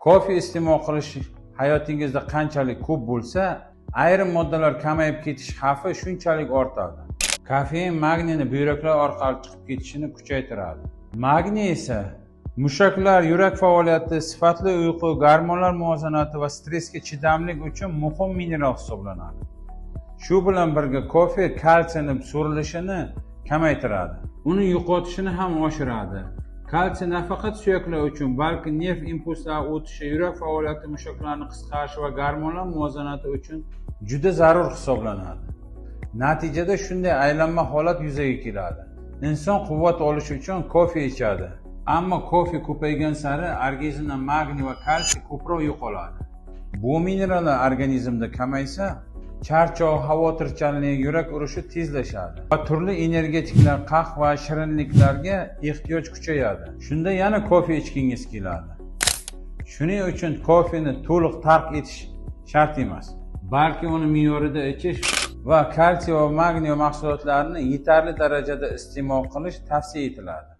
Kofe iste'mol qilish hayotingizda qanchalik ko'p bo'lsa, ayrim moddalar kamayib ketish xavfi shunchalik ortadi. Kofein magniyni buyraklar orqali chiqib ketishini kuchaytiradi. Magniy esa mushaklar, yurak faoliyati, sifatli uyqu, gormonlar muvozanati va stressga chidamlik uchun muhim mineral hisoblanadi. Shu bilan birga kofe kalsiyni so'rilishini kamaytiradi. Uni yo'qotishini ham oshiradi. Kalsiy nafaqat suyaklar uchun, balki nerv impulslari o'tishi, yurak faoliyati, mushaklarni qisqarishi va gormonlar muvozanati uchun juda zarur hisoblanadi. Natijada shunday aylanma holat yuzaga keladi. Inson quvvat olish uchun kofe ichadi. Ammo kofe ko'paygan sari organizmda magniy va kalsiy ko'proq yo'qoladi. Bu minerallar organizmda kamaysa, charchoq, xavotirchanlik, yurak urishi tezlashadi va turli energetiklar, qahva, shirinliklarga ehtiyoj kuchayadi. Shunda yana kofe ichgingiz keladi. Shuning uchun kofeni to'liq tark etish shart emas, balki uni me'yorida ichish va kalsiy va magniy mahsulotlarini yetarli darajada iste'mol qilish tavsiya etiladi.